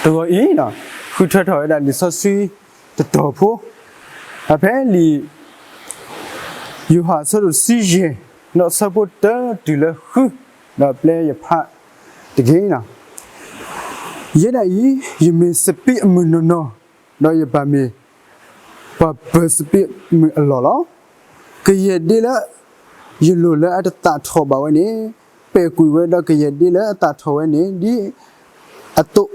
တဂီၤအံၤ ဃုထၢထီၣ်ဝဲဒၣ်လံာ်စီဆှံတတီၤဖိ, ဖဲလံာ်ယိၤဟၣ်အဆၢဒိၣ်တဆံယဲၢ် ဒီးအဆၢဖိတၢတုၤလၢဃု, ဒီးပျဲယဖးတက့ၢ်. ယဲဒၣ်အံၤ ယမ့ၢ်စပံးအမုၢ်နီၢ်နီၢ်, ဒီးယပၢ်မ့ၢ်ပှၤပၢၤစပံးမုၢ်အလီၢ်လီၤ. ကယဲၢ်ဒ့လၢယလိၣ်လၢအတသၣ်ထီၣ်ဘၣ်ဝဲန့ၣ် ပဲာ်ကွံာ်ဝဲ, ဒီးကယဲၢ်ဒ့လၢအသၣ်ထီၣ်ဝဲန့ၣ် ဒ်အသိး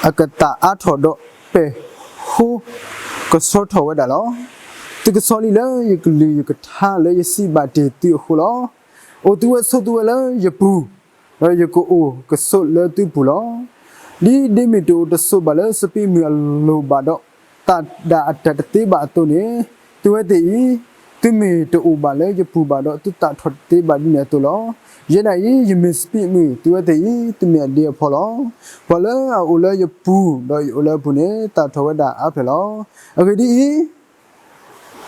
အကသၣ်အါထီၣ်ဒီးပဲာ်ဃိကဆှီထီၣ်ဝဲဒၣ်လီၤ. သုကဆီလံလၢယကလုၢ်ယကထါလၢယစံးဘၣ်တ့ၢ်သုအဃိလီၤ. အိၣ်သုဝဲဆိးသုဝဲလၢယပူၤ, ဒီးယကအိၣ်ကဆိးလၢသုပူၤလီၤ. ဒ်ဒ့မ့ၢ်တအိၣ်တဆိးဘၣ်လၢစပံးမုၢ်အလိၣ်ဘၣ်ဒီး သၣ်ဒၣ်အတၢ်တသ့ဘၣ်အသိးန့ၣ်, သုဝဲသ့ၣ်အံၤ သုမ့ၢ်တအိၣ်ဘၣ်လၢယပူၤဘၣ်ဒီး သုသၣ်ထီၣ်တသ့ဘၣ်ဒ်န့ၣ်အသိးလီၤ. ယဲဒၣ်အံၤ ယမ့ၢ်စပံးမုၢ်, သုဝဲသ့ၣ်အံၤ သုမ့ၢ်အဒ့အဖီလီၤ. ပှၤလၢအအိၣ်လၢယပူၤ, ဒီးယအိၣ်လၢအပူၤန့ၣ် သၣ်ထီၣ်ဝဲဒၣ်အါဖျၢၣ်လီၤ. အဂ့ၢ်ဒ်အံ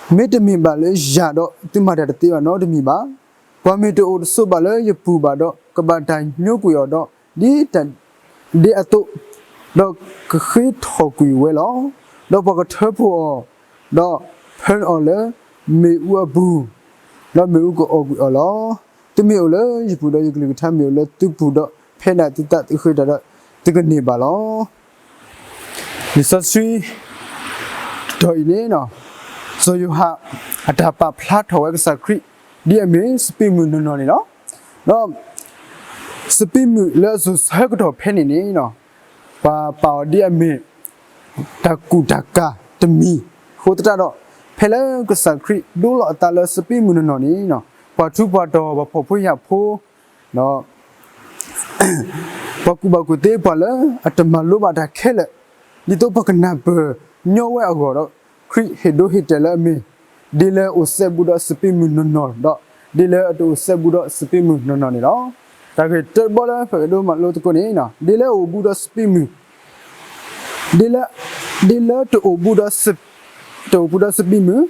ၤ, မ့တမ့ၢ်ဘၣ်လၢယၤဒီး သုမၤတၢ်တသ့ဘၣ်နီတမံၤဘၣ်. ပှၤမ့ၢ်တအိၣ်တဆိးဘၣ်လၢယပူၤဘၣ်ဒီး ကဘၣ်တၢ်ညိကွံာ်အီၤဒီး ဒ်တၢ်ဒ့အသိး, ဒီးကဃ့ထီၣ်ကွံာ်ဝဲလီၤ. ဒီးပှၤကထၢဖှိၣ်အီၤ, ဒီးဖၢအီၤလၢမ့ၣ်အူအပူၤ, ဒီးမ့ၣ်အူကအီၣ်ကွံာ်အီၤလီၤ. သုမ့ၢ်အိၣ်လၢယပူၤ, ဒီးယကလုၢ်ကထါမ့ၢ်အိၣ်လၢသုပူၤဒီး, ဖဲဒၣ်သုသးသုဃ့တၢ်ဒီး, သုကန့ၢ်ဘၣ်လီၤ. လံာ်စီဆှံတတီၤအံၤန့ၣ်, စီၤယိၤဟၣ်အတၢ်ပာ်ဖျါထီၣ်ဝဲကစၢ်ခရံာ် ဒ်အမ့ၢ်စပံးမုၢ်နီၢ်နီၢ်န့ၣ်လီၤ. ဒီးစပံးမုၢ်လၢအစိၤဆၢကတီၢ်ဖဲန့ၣ်န့ၣ်, ပှၤပာ်အီၤဒ်အမ့ၢ် တၢ်ကူၣ်တၢ်ကၤတမံၤ, အဃိသတးဒီး, ဖဲလၢကစၢ်ခရံာ်ဒိလီၤအသးလၢစပံးမုၢ်နီၢ်နီၢ်န့ၣ်, ပှၤထူးပှၤတီၤ, ပှၤဖှီၣ်ဖိယာ်ဖိ, ပှၤကူၣ်ဘၣ်ကူၣ်သ့ပှၤလၢအတမၤလိဘၣ်တၢ်ခဲလၢာ်, ဒ်သိးပှၤကနၢ်ပၢၢ်ညီဝဲအဂီၢ်ဒီး, ခရံာ်ဟ့ၣ်ဒိဟ့ၣ်တဲာ်လၢအမ့ၢ် ဒ့လၢအအိၣ်စဲဘူးဒီးစပံးမုၢ်နီၢ်နီၢ်, ဒီးဒ့လၢအတအိၣ်စဲဘူးဒီးစပံးမုၢ်နီၢ်နီၢ်န့ၣ်လီၤ. တၢ်ဂ့ၢ်တဘီလၢပကဒိမၤလိသကိးန့ၣ်, ဒ့လၢအအိၣ်ဘူးဒီးစပံးမုၢ်, ဒ့လၢ, ဒ့လၢတအိၣ်ဘူးဒီး, တအိၣ်ဘူးဒီးစပံးမုၢ်,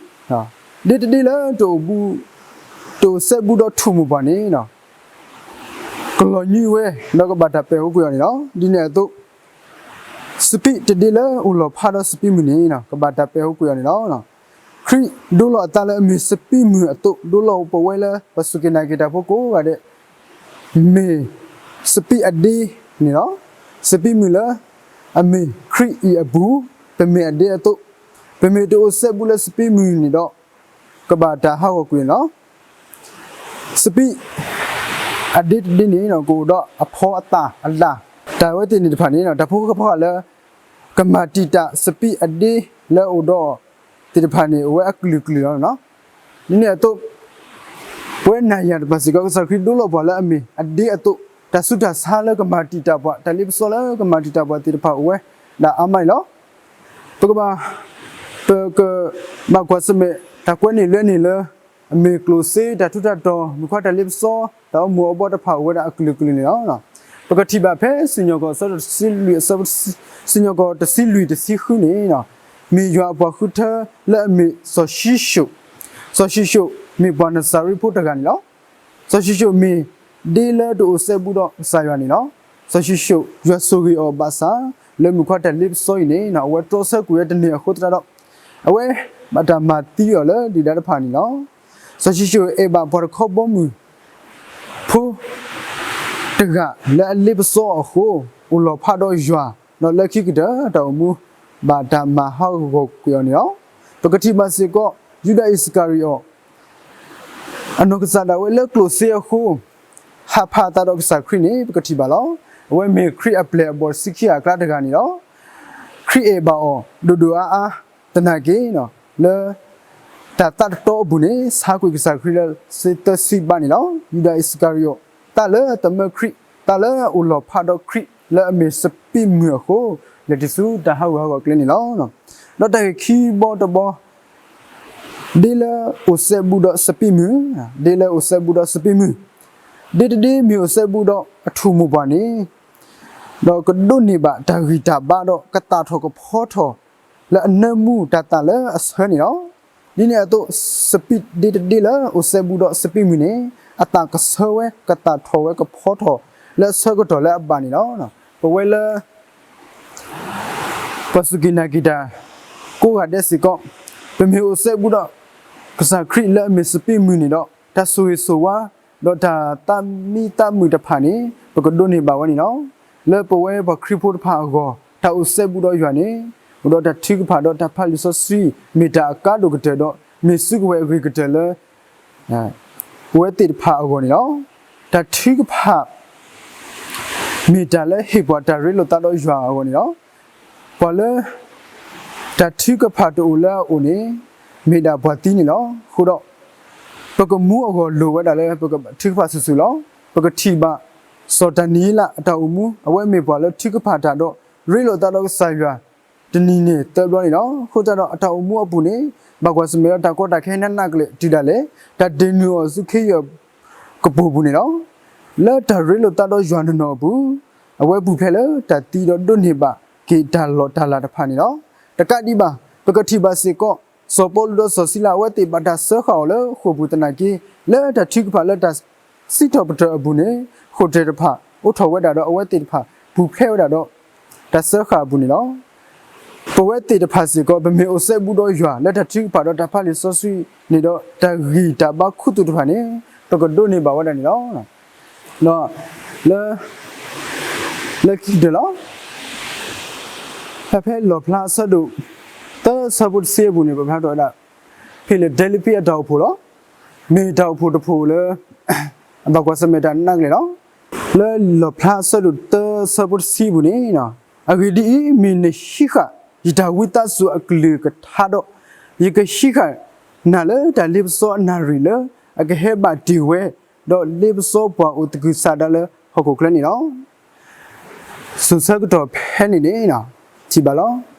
ဒ့တဒ့လၢတအိၣ်ဘူး, တအိၣ်စဲဘူးဒီးထူၣ်မိၢ်ပှၢ်န့ၣ် ကလီၤညွံးဝဲ, ဒီးကဘၣ်တၢ်ပဲာ်ဟိကွံာ်အီၤန့ၣ်လီၤ. ဒ်န့ၣ်အသိး, စပံးတဒ့လၢအိၣ်လီၤဖးဒီးစပံးမုၢ်န့ၣ် ကဘၣ်တၢ်ပဲာ်ဟိကွံာ်အီၤန့ၣ်လီၤ. ခရံာ်ဒိလီၤအသးလၢအမ့ၢ်စပံးမုၢ်အသိး, ဒိလီၤပဝဲလၢပစူၢ်က့ၤနာ်က့ၤတၢ်ဖိကိးဂၤဒဲး, မ့ၢ်စပံးအဒ့န့ၣ်လီၤ. စပံးမုၢ်လၢအမ့ၢ်ခရံာ်အံၤအပူၤ, ပမ့ၢ်အဒ့အသိး, ပမ့ၢ်တအိၣ်စဲဘူးလၢစပံးမုၢ်န့ၣ်ဒီး, ကဘၣ်တၢ်ဟးဂီၤကွံာ်န့ၣ်လီၤ. စပံးအဒ့တဒ့န့ၣ် ကအိၣ်ဒီးအဖီအသၣ်အလၣ်, တၢ်ဝဲသ့ၣ်န့ၣ်တဖၣ်န့ၣ် တၢ်ဖိဃီဖိလၢ ကမၤတံာ်တာ်စပံးအဒ့လၢအအိၣ်ဒီးအီၤသ့ၣ်တဖၣ်န့ၣ် အိၣ်ဝဲအကလုာ်ကလုာ်လီၤ. ဒ်န့ၣ်အသိး, ပဝဲနၤယၤတဖၣ်စ့ၢ်ကီး ကစၢ်ခရံာ်ဒိလီၤပှၤလၢအမ့ၢ်အဒ့အသိး, တၢ်ဆူးတၢ်ဆါလၢကမၤတံာ်တာ်ပှၤ, တၢ်လ့ပစီလၢကမၤတံာ်တာ်ပှၤသ့ၣ်တဖၣ်အိၣ်ဝဲဒၣ်အါမးန့ၣ်လီၤ. ပကဘၣ်, ပကဘၣ်ကွၢ်ဆၢၣ်မဲာ် တၢ်ကွဲန့ၢ်လွဲန့ၢ်လၢ အမ့ၢ်ကျိၣ်စ့, တၢ်ထူးတၢ်တီၤ, မုၣ်ခွါတၢ်လ့ပစီ, တၢ်အိၣ်မူအဘီတဖၣ်အိၣ်ဝဲဒၣ်အကလုာ်ကလုာ်န့ၣ်လီၤ. ပကထံၣ်ဘၣ်ဖဲစံၣ်ညီၣ်ကွီၢ်အဆၢဒိၣ်တဆံလွံၢ်, စံၣ်ညီၣ်ကွီၢ်တဆံလွံၢ်တဆံဃုန့ၣ်, မ့ၢ်ယွၤအပှၤဃုထၢလၢအမ့ၢ်စီၤၡံၣ်ၡိၣ်, စီၤၡံၣ်ၡိၣ်မ့ၢ်ပှၤနစၤရ့းဖိတဂၤန့ၣ်လီၤ. စီၤၡံၣ်ၡိၣ်မ့ၢ်ဒ့လၢတအိၣ်စဲဘူးဒီးကစၢ်ယွၤန့ၣ်လီၤ. စီၤၡံၣ်ၡိၣ် ယွၤဆိၣ်ဂ့ၤအီၤဘၣ်ဆၣ်, လၢမုၣ်ခွါတၢ်လ့ပစီအံၤန့ၣ် အဝဲတြီဆၢကွံာ်ဝဲတန့ၢ်အဃိသတးဒီး, အဝဲဘၣ်တၢ်မၤသံအီၤလၢဒုၣ်ဒါတဖၣ်န့ၣ်လီၤ. စီၤၡံၣ်ၡိၣ်အဲၣ်ဘၣ်ပှၤတခီဘီမုၢ် ဖိတဂၤလၢအလ့ပစီအီၤအဃိ, အိၣ်လီၤဖးဒီးယွၤ, ဒီးလၢခံကတၢၢ်တၢ်အိၣ်မူ ဘၣ်တၢ်မၤဟးဂီၤကွံာ်အီၤန့ၣ်လီၤ. ပကထံၣ်ဘၣ်စ့ၢ်ကီး ယူဒၤအံၣ်စကၤရံၤအီၤ အနီၢ်ကစၢ်ဒၣ်ဝဲလၢကျိၣ်စ့အဃိ, ဟးဖးအသးဒီးကစၢ်ခရံာ်န့ၣ် ပကထံၣ်ဘၣ်လီၤ. အဝဲမ့ၢ်ခရံာ်အပျဲၢ်အဘီၣ်တဆံခံဂၤအကျါတဂၤန့ၣ်လီၤ. ခရံာ်အဲၣ်ဘၣ်အီၤဒိၣ်ဒိၣ်အါအါ, သနာ်က့ လၢတၢ်သးတတီအပူၤန့ၣ် ဆါကွံာ်ကစၢ်ခရံာ်လၢစ့သၢဆံဘးန့ၣ်လီၤ. ယူဒၤအံၣ်စကၤရံၤအီၤ သးလၢအသမၢခရံာ်, သးလၢအအိၣ်လီၤဖးဒီးခရံာ် လၢအမ့ၢ်စပံးမုၢ်အဃိ, လဲၤတုၤဆူတၢ်ဟးဂူာ်ဟးဂီၤကျဲန့ၣ်လီၤ. ဒီးတၢ်ဂ့ၢ်ခံဘီတဘီ ဒ့လၢအိၣ်စဲဘူးဒီးစပံးမုၢ်, ဒ့လၢအိၣ်စဲဘူးဒီးစပံးမုၢ်, ဒ့တဒ့မ့ၢ်အိၣ်စဲဘူးဒီးအထူၣ်မိၢ်ပှၢ်န့ၣ်, ဒီးကဒိးန့ၢ်ဘၣ်တၢ်ဂံၢ်တၢ်ဘါဒီးကသၣ်ထီၣ်ကဖီထီၣ် လၢအနၢမူတၢ်သၣ်လၢအဆၢန့ၣ်လီၤ. ဒ်န့ၣ်အသိး စပံးဒ့တဒ့လၢအိၣ်စဲဘူးဒီးစပံးမုၢ်န့ၣ်, အသၣ်ကဆၢဝဲ, ကသၣ်ထီၣ်ဝဲ, ကဖီထီၣ်လၢအဆၢကတီၢ်လၢအဘၣ်န့ၣ်လီၤ. ပဝဲလၢ ပှၤစူၢ်က့ၤနာ်က့ၤတၢ် ကိးဂၤဒဲးစ့ၢ်ကီး, ပမ့ၢ်အိၣ်စဲဘူးဒီး ကစၢ်ခရံာ်လၢအမ့ၢ်စပံးမုၢ်န့ၣ်ဒီး တၢ်ဆိၣ်ဂ့ၤဆိၣ်ဝါ ဒီးတၢ်သးမံသးမုာ်တဖၣ်န့ၣ် ပကဒိးန့ၢ်ဘၣ်ဝဲန့ၣ်လီၤ. လၢပဝဲပှၤခရံာ်ဖိတဖၣ်အဂီၢ် တၢ်အိၣ်စဲဘူးဒီးယွၤန့ၣ် အိၣ်ဒီးတၢ်ထုကဖၣ်ဒီးတၢ်ဖးလံာ်စီဆှံ မ့ၢ်တၢ်အကါဒိၣ်ကတၢၢ်ဒီး မ့ၢ်စုကဝဲၤအဂ့ၤကတၢၢ်လၢ ပဝဲသ့ၣ်တဖၣ်အဂီၢ်န့ၣ်လီၤ. တၢ်ထုကဖၣ် မ့ၢ်တၢ်လၢဟ့ၣ်ပှၤတၢ်ရ့လိာ်သးဒီးယွၤအဂီၢ်န့ၣ်လီၤ. ပှၤလၢ တၢ်ထုကဖၣ်တအိၣ်လၢအအိၣ်န့ၣ် မ့ၢ်ဒၣ်ပှၤသံန့ၣ်လီၤ. အဃိဒီး ပကမူအဂီၢ်လိၣ်ဝဲဒၣ်လၢပကဘၣ်ထုကဖၣ်စုာ်စုာ်လီၤ. ပကထံၣ်ဘၣ် စီၤဒၤနံးယ့လးအတၢ်အိၣ်မူ အဝဲမ့ၢ်ပှၤလၢထုကဖၣ်တၢ်ဒီး ရ့လိာ်သးဒီးကစၢ်ယွၤ တနံၤန့ၣ်သၢဘျီန့ၣ်လီၤ. အဃိသတးဒီးအတၢ်အိၣ်မူအပူၤန့ၣ် ဘၣ်ကွၢ်ဆၢၣ်မဲာ်ဒီးတၢ်ကီတၢ်ခဲနးနးကလဲာ်တုၤဒၣ်လဲာ် တၢ်ဒ့ၣ်နုာ်အီၤဆူခ့ယုၢ်ကပိာ်ပူၤန့ၣ်လီၤ. လၢတၢ်ရ့လိာ်သးဒီးယွၤနီၢ်နီၢ်အပူၤ အဝဲပူၤဖျဲးလၢတၢ်သံဒီးဒိးန့ၢ်ဘၣ်က့ၤတၢ်လီၤတၢ်လၤတဖၣ်န့ၣ်လီၤ. တကးဒံးဘၣ် ပကထံၣ်ဘၣ်စ့ၢ်ကီး စီၤပီလူးဒီးစီၤစံလၤအဝဲသ့ၣ်ဘၣ်တၢ်စၢဃာ်အီၤလၢဃိာ်ပူၤသနာ်က့ လၢတၢ်ထုကဖၣ်လၢတၢ်စံးထီၣ်ပတြၢၤအပူၤန့ၣ် ဃိာ်တြဲၤတဖၣ်အိးထီၣ်ဝဲဒၣ်ဒီးအဝဲသ့ၣ်တဖၣ်ပူၤဖျဲးဝဲဒၣ်ဒီး တၢ်စၢဃာ်အပူၤန့ၣ်လီၤ. ပဝဲသ့ၣ်တဖၣ်စ့ၢ်ကီး ပမ့ၢ်အိၣ်စဲဘူးဒီးယွၤလၢတၢ်ထုကဖၣ်ဒီးတၢ်ဖးလံာ်စီဆှံန့ၣ်ဒီး တၢ်ဂံၢ်တၢ်ဘါခူသူၣ်တဖၣ်န့ၣ် ပကဒိးန့ၢ်ဘၣ်ဝဲဒၣ်န့ၣ်လီၤ. ဒီး လၢ လၢခံကတၢၢ်လီၤ. ဖဲလီၣ်ဖျါအဆၢဒိၣ် သၢဆၢဖိတဆံအပူၤန့ၣ် ပဖျါထီၣ်ဝဲဒၣ် ဖံလဒဲလဖံအတၢ်အိၣ်ဖှိၣ်လီၤ. မ့ၢ်တၢ်အိၣ်ဖှိၣ်တဖှိၣ်လၢ အဘၣ်ကွၢ်ဆၢၣ်မဲာ်တၢ်နးနးကလဲာ်လီၤ. လၢလီၣ်ဖျါအဆၢဒိၣ်သၢဆၢဖိတဆံအပူၤန့ၣ် အဂ့ၢ်ဒ်အံၤ, မ့ၢ်နဟံးဃာ်ယတၢ်ဝံသးစူၤအကလုၢ်ကထါဒီး, ယကဟံးဃာ်နၤလၢတၢ်လ့ပစီအနၣ်ရံၣ်လၢအကဟဲဘၣ်တ့ၢ်ဝဲ, ဒီးလ့ပစီပှၤအိၣ်သကုၤဆးဒးလၢဟီၣ်ခိၣ်ချၢန့ၣ်လီၤ. စိၤဆၢကတီၢ်ဖဲန့ၣ်န့ၣ် ထံၣ်ဘၣ်လီၤ.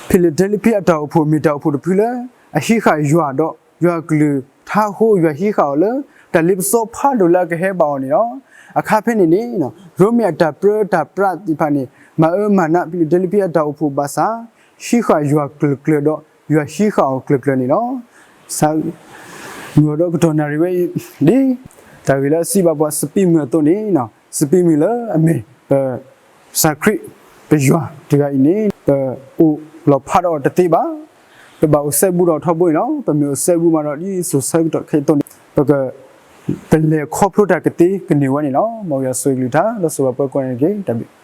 ဖံလဒဲလဖံအတၢ်အိၣ်ဖှိၣ်မ့ၢ်တၢ်အိၣ်ဖှိၣ်တဖုလၢ အဟံးဃာ်ယွၤဒီးယွၤကလုၢ်ကထါအဃိ ယွၤဟံးဃာ်အီၤလၢ တၢ်လ့ပစီဖးဒိၣ်လၢအကဟဲဘၣ်အီၤန့ၣ်လီၤ. အခါဖဲန့ၣ်န့ၣ် ရိမ့ၤအတၢ်ပြၢတၢ်ပြးသ့ၣ်တဖၣ်န့ၣ် မၤအၢမၤနးဖံလဒဲလဖံအတၢ်အိၣ်ဖှိၣ်ဘၣ်ဆၣ် ဟံးဃာ်ယွၤကျၢၤကျၢၤဒီးယွၤဟံးဃာ်အီၤကျၢၤကျၢၤန့ၣ်လီၤ. ဆၢ မုၢ်ဒီးကတီၢ်နၣ်ရံၣ်ဝဲအံၤ ဒ်တၢ်ဂ့ၢ်လၢအစံးဘၣ်ပှၤစပံးမုၢ်အသိးန့ၣ်, စပံးမုၢ်လၢအမ့ၢ်ပ ကစၢ်ခရံာ် ပယွၤတဂၤအံၤန့ၣ် ပအိၣ်လီၤဖးဒီးအီၤတသ့ဘၣ်. ပဘၣ်အိၣ်စဲဘူးဒီးထီဘိန့ၣ်လီၤ. ပမ့ၢ်အိၣ်စဲဘူးမးဒီးဒ်စိၤဆၢကတီၢ်ခဲအံၤအသိးန့ၣ် ပက ပလဲၤခီဖျိတၢ်ကသ့ကန့ၢ်ဝဲန့ၣ်လီၤ. မ်ယွၤဆိၣ်ဂ့ၤကလုၢ်ကထါ ဒီးဆိၣ်ဂ့ၤပှၤကိးဂၤန့ၣ်တက့ၢ်. တၢ်ဘျုး